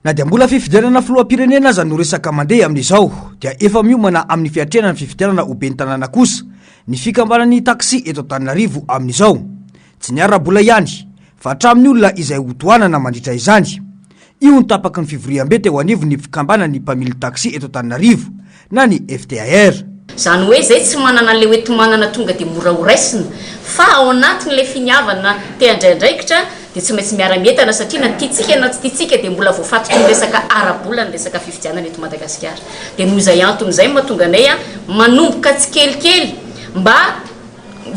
Na dia mbola fifidianana filoham-pirenena aza no resaka mandeha amin'izao dia efa miomana amin'ny fiatrehana ny fifidianana ho ben'ny tanàna kosa ny fikambanan'ny taxi eto Antananarivo amin'izao. Tsy ny ara-bola ihany fa hatramin'ny olona izay hotohanana mandritra izany. Io ny tapaky ny fivoriambe teo anivon'ny fikambanan'ny mpamily taxi eto Antananarivo na ny FTAR. Izany hoe izay tsy manana an'ilay hoenti-manana tonga dia mora ho raisina fa ao anatin'ilay finiavana te handray andraikitra dia tsy maintsy miara-mientana satria na tiantsika na tsy tiantsika dia mbola voafatotry ny resaka ara-bola ny resaka fifidianana eto Madagasikara. Dia noho izay antony izay no mahatonga anay manomboka tsikelikely mba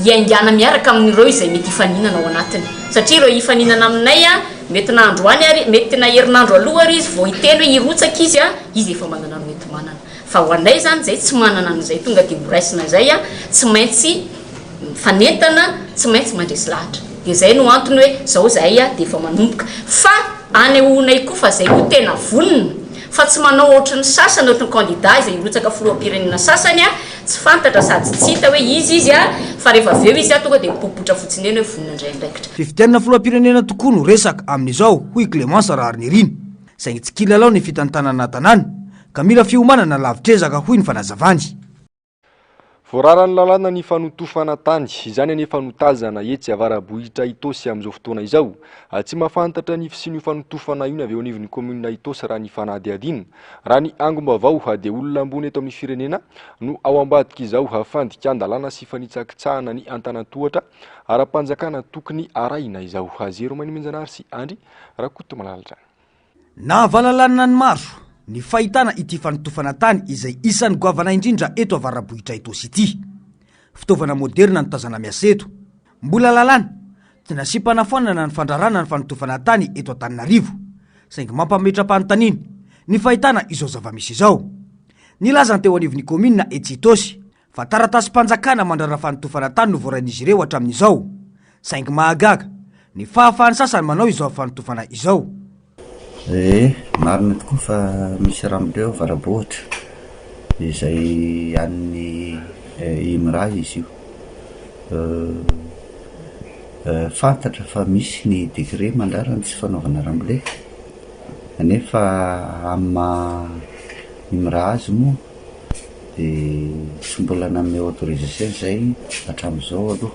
hiaingàna miaraka amin'ireo izay mety hifaninana ao anatiny. Satria ireo hifaninana aminay mety na androany ary, mety na herinandro aloha ary izy vao hiteny hoe hirotsaka izy, izy efa manana ny hoenti-manana. Fa ho anay izany izay tsy manana an'izay tonga dia horaisina izay, tsy maintsy mifanentana, tsy maintsy mandresy lahatra. Dia izay no antony hoe izao izahay dia efa manomboka. Fa anehoanay koa fa izay koa tena vonona, fa tsy manao ohatry ny sasany, ohatry ny candidat izay hirotsaka filoham-pirenena sasany, tsy fantatra sady tsy hita hoe iza izy fa rehefa avy eo izy tonga dia mipoipoitra fotsiny eny hoe vonona handray andraikitra. Fifidianana filoham-pirenena tokoa no resaka amin'izao, hoy i Clémence Raharinirina. Saingy tsy kilalao ny fitantanana tanàna, ka mila fiomanana lavitr'ezaka, hoy ny fanazavany. Voararan'ny lalàna ny fanotofana tany. Izany anefa no tazana etsy Avarabohitra Itaosy amin'izao fotoana izao. Tsy mahafantatra ny fisian'io fanotofana io ny avy eo anivon'ny kaominina Itaosy raha ny fanadihadiana. Raha ny angom-baovao dia olona ambony eto amin'ny firenena no ao ambadik'izao fandikan-dalàna sy fanitsakitsahana ny antanan-tohatra ara-panjakana tokony arahina izao. Zero Manimenjanahary sy Andry Rakotomalala hatrany. Nahavalalanina ny maro ny fahitana ity fanotofana tany izay isan'ny goavana indrindra eto Avarabohitra Itaosy ity. Fitaovana moderina no tazana miasa eto. Mbola lalàna, tsy nasiam-panafoanana ny fandrarana ny fanotofana tany eto Antananarivo. Saingy mampametra-panontaniana ny fahitana izao zava-misy izao. Nilaza ny teo anivon'ny kaominina etsy Itaosy fa taratasim-panjakana mandrara fanotofana tany no voarain'izy ireo hatramin'izao. Saingy mahagaga ny fahafahan'ny sasany manao izao fanotofana izao. Ee, marina tokoa fa misy ramole ao Avarabohitra izay an'ny IMRA izy io. Fantatra fa misy ny décret mandrara ny tsy fanaovana ramole, nefa amin'ny maha IMRA azy moa dia tsy mbola nanome autorisation izay hatramin'izao aloha.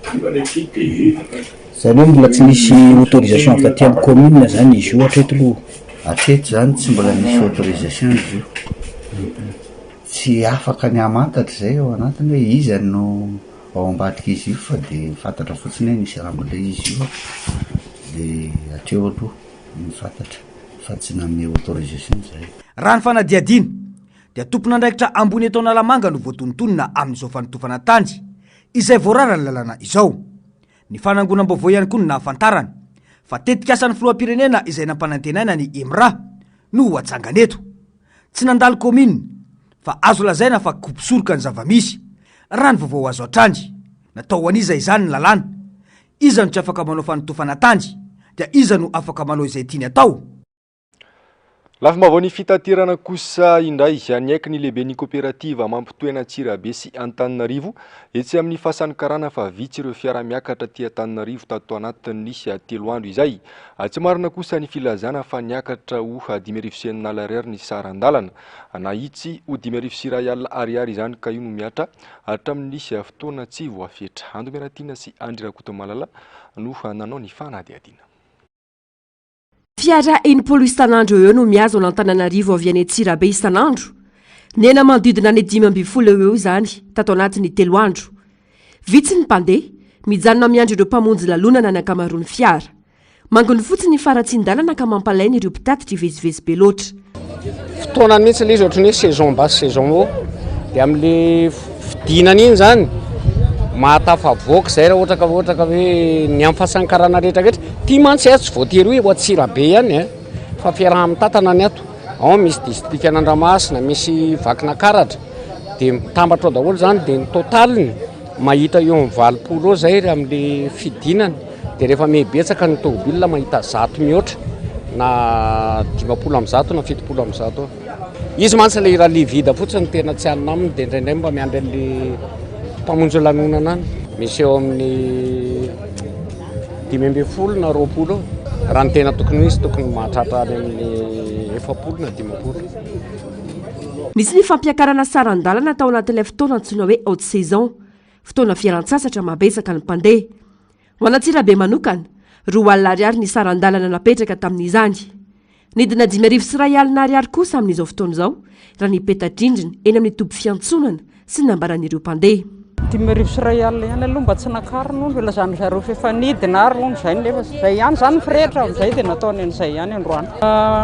Izany hoe mbola tsy nisy autorisation avy taty amin'ny commune izany izy io hatreto aloha? Hatreto izany tsy mbola nisy autorisation izy io. Tsy afaka ny hamantatra izay ao anatiny hoe iza no ao ambadik'izy io fa dia fantatra fotsiny hoe nisy ramole izy io dia hatreo aloha no fantatra fa tsy nanome autorisation izahay. Raha ny fanadihadiana dia tompon'andraikitra ambony eto Analamanga no voatonontonona amin'izao fanotofana tany. izay voararan'ny lalàna izao. Ny fanangonam-baovao ihany koa no nahafantarana fa tetikasan'ny filoham-pirenena izay nampanantenaina ny Emra no ho atsangana eto. Tsy nandalo kaominina fa azo lazaina fa kopisoroka ny zava-misy, raha ny vaovao azo hatrany. Natao ho an'iza izany ny lalàna? Iza no tsy afaka manao fanotofana tany dia iza no afaka manao izay tiany atao? Lafim-baovaon'ny fitaterana kosa indray, niaiky ny lehiben'ny koperativa mampitohy an'Antsirabe sy Antananarivo etsy amin'ny Fasan'ny Karana fa vitsy ireo fiara miakatra aty Antananarivo tato anatin'ny telo andro izay. Tsy marina kosa ny filazana fa niakatra ho 6500 ariary ny saran-dalana. Nahitsy ho 1051 ariary izany ka io no mihatra hatramin'ny fotoana tsy voafetra. Ando Miaratiana sy Andry Rakotomalala no nanao ny fanadihadiana. Fiara 60 isan'andro eo eo no mihazo an'Antananarivo avy any Antsirabe isan'andro. Nihena manodidina ny 15 eo ho eo izany tato anatin'ny telo andro. Vitsy ny mpandeha, mijanona miandry ireo mpamonjy lalonana ny ankamaroan'ny fiara. Manginy fotsiny ny faharatsian-dalana ka mampalaina ireo mpitatitra hivezivezy be loatra. Fotoanany mihitsy ilay izy ohatran'ny hoe saison basse saison haut dia amin'le fidinana iny zany mahatafavoaka izay raha ohatra ka ohatra ka hoe ny amin'ny fahasankarana rehetra rehetra ity mantsy a tsy voatery hoe ho Antsirabe ihany a fa fiaraha-mitantana ny ato ao misy distrikan'Andramasina misy Vakinakaratra dia mitambatra ao daholo zany dia ny totaliny mahita eo amin'ny 80 eo zay raha amin'le fidinana Dia rehefa miha betsaka ny tômôbila mahita 100 mihoatra na 150 na 170 eo. Izy mantsy ilay rallye vide fotsiny tena tsy anona aminy dia indraindray mba miandry an'ilay mpamonjy lanonana any. Misy eo amin'ny 15 na 20 eo. Raha ny tena tokony ho izy tokony mahatratra any amin'ny 40 na 50. Nisy ny fampiakarana saran-dalana tao anatin'ilay fotoana antsoina hoe haute saison, fotoana fialan-tsasatra mahabetsaka ny mpandeha. Ho an'Antsirabe manokana, 20 ariary ny saran-dalana napetraka tamin'izany. Nidina 1051 ariary kosa amin'izao fotoana izao raha ny peta-drindrina eny amin'ny toby fiantsonana sy ny nambaran'ireo mpandeha. 1051 ihany aloha mba tsy nakarina hono, ilazan-dry zareo fa efa nidina ary hono izay nefa izay ihany izany ny firehitra amin'izay dia nataony an'izay ihany androany.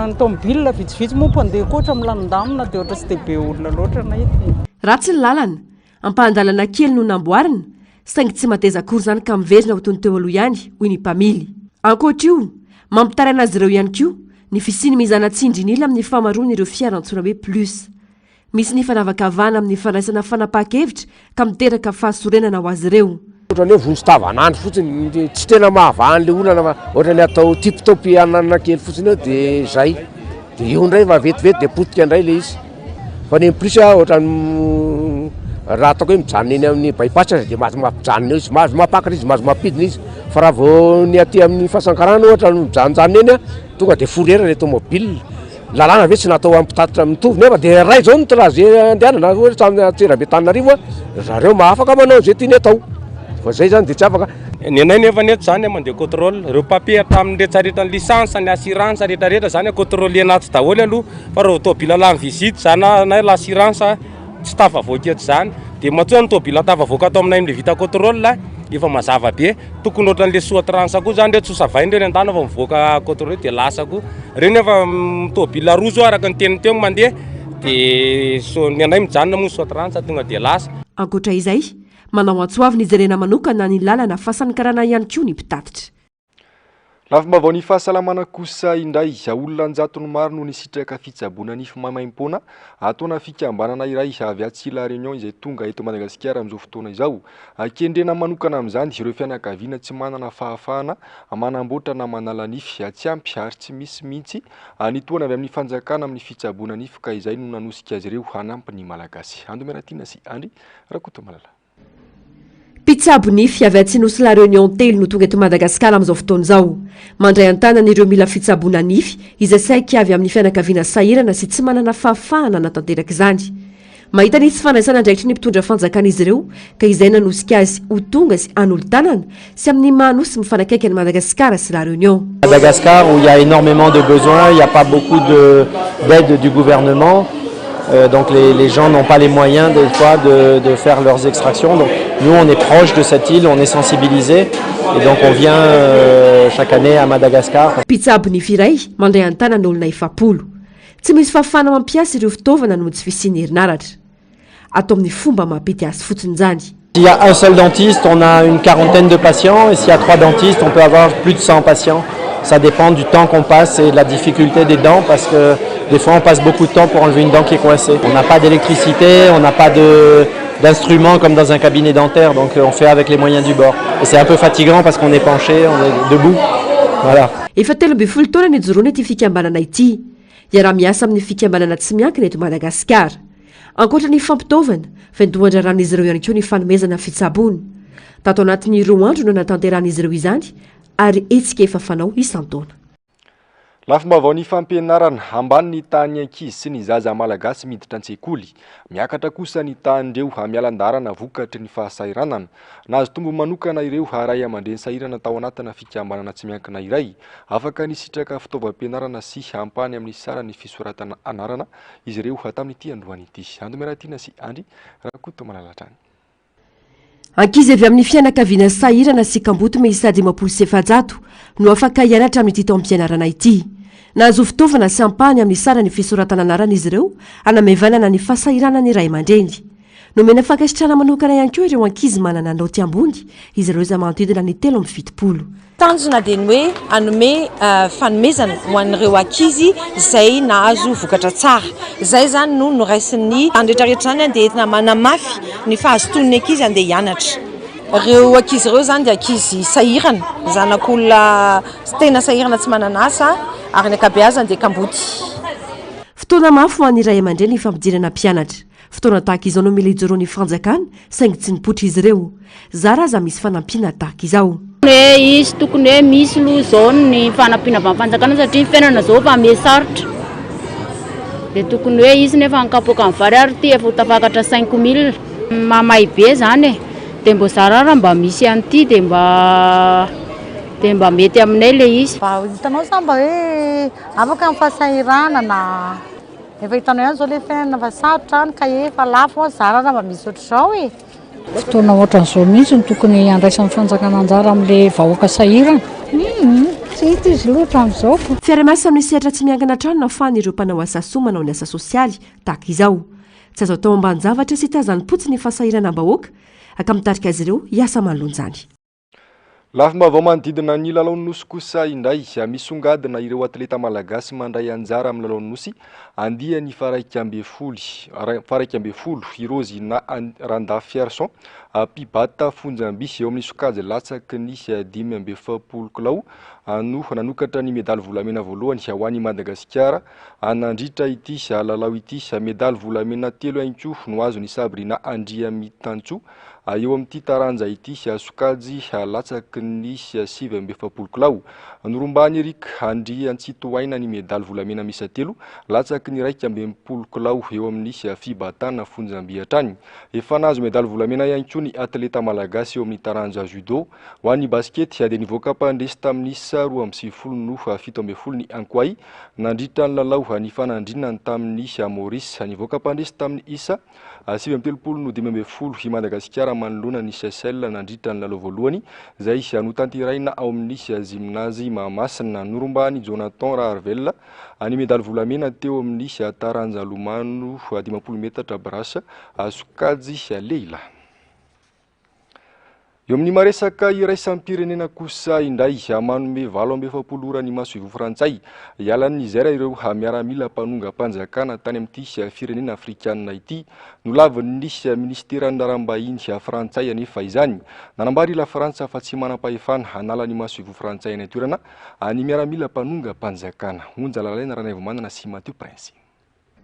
Ny tomobile vitsivitsy moa mpandeha koa ohatra milamindamina dia ohatra tsy dia be olona loatra nahita. Ratsy ny lalana, Ampahan-dalana kely no namboarina, saingy tsy mateza akory izany ka miverina ho toy ny teo aloha ihany, hoy ny mpamily. Ankoatra io, mampitaraina azy ireo ihany koa ny fisian'ny mizana tsindrin'ila amin'ny fahamaroan'ireo fiara antsoina hoe plus. Misy ny fanavakavahana amin'ny fandraisana fanapahan-kevitra ka miteraka fahasorenana ho azy ireo. Ohatran'ny hoe vonjy tavanandro fotsiny, tsy tena mahavaha an'ilay olana fa ohatran'ny atao tip top anana kely fotsiny eo dia izay. Dia eo indray fa vetivety dia potika indray ilay izy. Fa ny en plus ohatran'ny raha ataoko hoe mijanona eny amin'ny bypass aza dia mahazo mampijanona eo izy, mahazo mampakatra izy, mahazo mampidina izy. Fa raha vao ny aty amin'ny Fasankarana ohatra no mijanonjanona eny, tonga dia fourrière ilay tomobile. Lalàna ve tsy natao hampitatitra mitovy nefa dia iray zao ny trajet andehanana ohatra hoe Antsirabe Antananarivo a, zareo mahafaka manao izay tiany atao fa zay zany dia tsy afaka. Ny anay nefa eto zany mandeha contrôle, ireo papier hatramin'ny retraretra ny licence, ny assurance retraretra zany contrôler-na ato daholo aloha fa raha vao tôbila lany visite zany na l'assurance tsy tafavoaka eto zany, dia matoa ny tôbila tafavoaka ato aminay amle vita contrôle efa mazava be. Tokony ohatran'le soa trans koa zany reo tsy ho savaina reo ny andana fa mivoaka contrôle de lasa koa. Reo nefa tôbila roa zao araka ny teniny teo mandeha de so ny anay mijanona moa soa trans tonga de lasa. Ankoatra izay, manao antso avo nijerena manokana ny lalana Fasan'ny Karana ihany koa ny mpitatitra. Lafim-baovaon'ny fahasalamana kosa indray, olona an-jatony maro no nisitraka fitsaboana nify maimaimpoana ataona fikambanana iray avy atsy La Réunion izay tonga eto Madagasikara amin'izao fotoana izao. Kendrena manokana amin'izany ireo fianakaviana tsy manana fahafahana manamboatra na manala nify tsy ampy ary tsy misy mihitsy ny tohana avy amin'ny fanjakana amin'ny fitsaboana nify ka izay no nanosika azy ireo hanampy ny Malagasy. Ando Miaratiana sy Andry Rakotomalala. Mpitsabo nify avy atsy Nosy La Réunion telo no tonga eto Madagasikara amin'izao fotoana izao. Mandray an-tanana ireo mila fitsaboana nify izay saiky avy amin'ny fianakaviana sahirana sy tsy manana fahafahana hanatanteraka izany. Mahita ny tsy fandraisana andraikitry ny mpitondra fanjakana izy ireo ka izay nanosika azy ho tonga sy hanolo-tanana sy amin'ny maha nosy mifanakaiky an'i Madagasikara sy La Réunion. Madagascar où il y a énormément de besoins, il n'y a pas beaucoup de d'aide du gouvernement. Donc les, les gens n'ont pas les moyens des fois de, de faire leurs extractions. Donc nous on est proche de cette île, on est sensibilisé et donc on vient euh, chaque année à Madagascar. Mpitsabo nify iray mandray an-tanana olona 40. Tsy misy fahafahana mampiasa ireo fitaovana noho ny tsy fisian'ny herinaratra. Atao amin'ny fomba mampety azy fotsiny izany. S'il y a un seul dentiste, on a une quarantaine de patients et s'il y a trois dentistes, on peut avoir plus de 100 patients. Ça dépend du temps qu'on passe et de la difficulté des dents parce que des fois on passe beaucoup de temps pour enlever une dent qui est coincée. On n'a pas d'électricité, on n'a pas de d'instruments comme dans un cabinet dentaire, donc on fait avec les moyens du bord. Et c'est un peu fatigant parce qu'on est penché, on est debout. Voilà. Efa 13 taona nijoroana ity fikambanana ity. Iaraha-miasa amin'ny fikambanana tsy miankina eto Madagasikara. Ankoatra ny fampitaovana, vaindohan-draharahan'izy ireo ihany koa ny fanomezana fitsaboana. Tato anatin'ny roa andro no nanatanterahan'izy ireo izany ary hetsika efa fanao isan-taona. Lafim-baovao ny fampianarana, ambany ny tahan'ny ankizy sy ny zaza malagasy miditra an-tsekoly. Miakatra kosa ny tahan'ireo mialan-daharana vokatry ny fahasahiranana. Nahazo tombony manokana ireo ray aman-dreny sahirana tao anatina fikambanana tsy miankina iray. Afaka nisitraka fitaovam-pianarana sy ampahany amin'ny saran'ny fisoratana anarana izy ireo tamin'ity androany ity. Ando Miaratiana sy Andry Rakotomalala hatrany. Ankizy avy amin'ny fianakaviana sahirana sy kamboty miisa 450 no afaka hianatra amin'ity taom-pianarana ity. Nahazo fitaovana sy ampahany amin'ny saran'ny fisoratana anarana izy ireo hanamaivanana ny fahasahiranan'ny ray aman-dreny. Nomena fankasitrahana manokana ihany koa ireo ankizy manana naoty ambony, izy ireo izay manodidina ny 73. Tanjona dia ny hoe hanome fanomezana ho an'ireo ankizy izay nahazo vokatra tsara. Izay izany no noraisin'ny izany rehetra rehetra izany dia entina manamafy ny fahazotoan'ny ankizy handeha hianatra. Ireo ankizy ireo izany dia ankizy sahirana, zanak'olona tena sahirana tsy manana asa ary ny ankabeazany dia kamboty. Fotoana mafy ho an'ny ray aman-dreny ny fampidirana mpianatra. Fotoana tahaka izao no mila ijoroan'ny fanjakana saingy tsy nipoitra izy ireo. Zara aza misy fanampiana tahaka izao. Hoe izy tokony hoe misy aloha izao ny fanampiana avy amin'ny fanjakana satria ny fiainana izao efa miha sarotra. Dia tokony hoe izy nefa ny kapoakan'ny vary ary ity efa ho tafakatra cinq mille. Mamay be izany e. Dia mbô zara raha mba misy an'ity dia mba dia mba mety aminay ilay izy. Mba hitanao sa mba hoe afaka ny fahasahiranana. Efa hitanao ihany izao ilay fiainana fa sarotra, ny kahie efa lafo, zara raha mba misy ohatr'izao e. Fotoana ohatran'izao mihitsy no tokony handraisan'ny fanjakana anjara amin'ilay vahoaka sahirana. Humm tsy hita izy loatra amin'izao ka. Fiaraha-miasa amin'ny sehatra tsy miankina hatrany no ahafahan'ireo mpanao asa soa manao ny asa sosialy tahaka izao. Tsy azo atao ambanin-javatra sy tazanim-potsiny ny fahasahiranam-bahoaka ka mitarika azy ireo hiasa manoloana izany. Lafim-baovao manodidina ny lalaon'ny Nosy kosa indray, misongadina ireo atleta malagasy mandray anjara amin'ny lalaon'ny Nosy andiany faha-11, faha-11, i Rosina Randafiarison, mpibata fonjam-by eo amin'ny sokajy latsaky ny 45 kilao no nanokatra ny medaly volamena voalohany ho an'i Madagasikara nandritra ity lalao ity. Medaly volamena telo ihany koa no azon'i Sabrina Andriamitantsoa Eo amin'ity taranja ity, sokajy latsaky ny 49 kilao. Norombahan'i Eric Andriantsitohaina ny medaly volamena miisa telo, latsaky ny 61 kilao eo amin'ny fibatana fonjam-by hatrany. Efa nahazo medaly volamena ihany koa ny atleta malagasy eo amin'ny taranja judo. Ho an'ny basikety dia nivoaka mpandresy tamin'ny isa 92 no 17 ny Ankoay nandritra ny lalao nifanandrinany tamin'ny Maurice. Nivoaka mpandresy tamin'ny isa 39 no 15 i Madagasikara manoloana ny Seychelles nandritra ny lalao voalohany izay notanterahina ao amin'ny Gymnase Mahamasina. Norombahan'i Jonathan Raharvel ny medaly volamena teo amin'ny taranja lomano 50 metatra brasse sokajy lehilahy. Eo amin'ny maresaka iraisam-pirenena kosa indray, manome 48 ora ny masoivoho frantsay hialan'i Niger ireo miaramila mpanongam-panjakana tany amin'ity firenena afrikanina ity. Nolavin'ny minisiteran'ny raharaham-bahiny frantsay anefa izany. Nanambara i Lafrantsa fa tsy manam-pahefana hanala ny masoivoho frantsay any an-toerana ny miaramila mpanongam-panjakana. Onja Lalaina Ranaivomanana sy Mathieu Prince.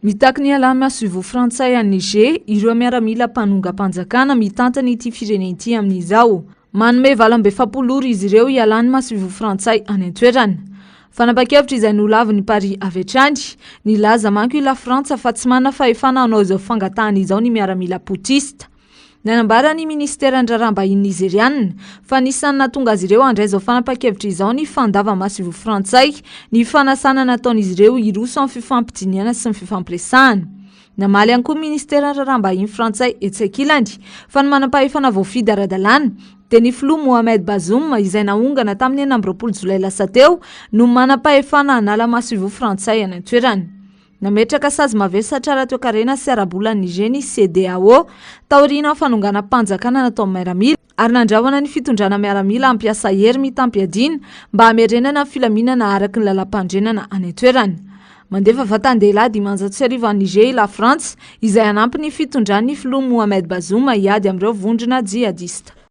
Mitaky ny hialan'ny masoivoho frantsay any Niger ireo miaramila mpanongam-panjakana mitantana ity firenena ity amin'izao. Manome 48 ora izy ireo hialan'ny masoivoho frantsay any an-toerana. Fanapahan-kevitra izay nolavin'i Paris avy hatrany. Nilaza manko i Lafrantsa fa tsy manana fahefana hanao izao fangatahana izao ny miaramila potista. Nanambara ny minisiteran'ny Raharaham-bahiny Nizeriana fa anisan'ny nahatonga azy ireo handray izao fanapahan-kevitra izao ny fandava-masoivoho frantsay ny fanasana nataon'izy ireo hiroso amin'ny fifampidinihana sy ny fifampiresahana. Namaly ihany koa ny minisiteran'ny Raharaham-bahiny frantsay etsy ankilany fa ny manampahefana voafidy ara-dalàna dia ny filoha Mohamed Bazoum izay naongana tamin'ny 26 jolay lasa teo no manam-pahefana hanala masoivoho frantsay any an-toerana. Nametraka sazy mavesatra ara-toekarena sy ara-bola an'i Niger ny CEDEAO, taorian'ny fanonganam-panjakana nataon'ny miaramila, ary nandrahona ny fitondrana miaramila hampiasa hery mitam-piadiana mba hamerenana ny filaminana araka ny lalàmpanorenana any an-toerana. Mandefa vatan-dehilahy 1500 any Niger i Lafrantsa, izay hanampy ny fitondran'ny filoha Mohamed Bazoum hiady amin'ireo vondrona jihadista.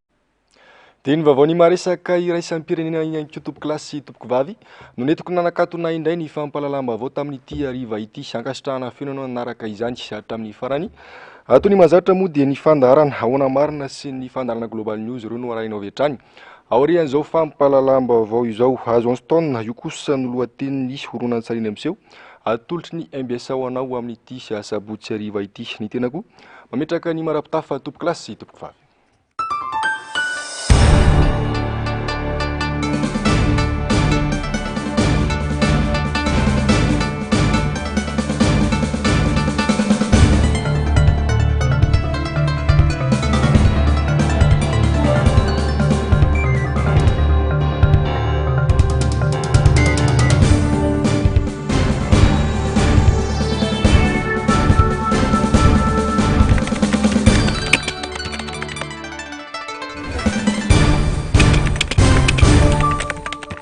Dia ny vaovao ny maresaka iraisam-pirenena ihany koa tompokolahy sy tompokovavy no nentiko nanakatona indray ny fampahalalam-baovao tamin'ity hariva ity. Ankasitrahana feno anao nanaraka izany hatramin'ny farany. Toy ny mahazatra moa dia ny fandaharana Ahoana Marina sy ny fandaharana Global News ireo no arahinao avy hatrany. Aorian'izao fampahalalam-baovao izao, Johnston, io kosa no lohatenin'ny horonantsary miseho atolotry ny mbs ho anao amin'ity sabotsy hariva ity. Ny tenako mametraka ny mara-pitafa tompokolahy sy tompokovavy.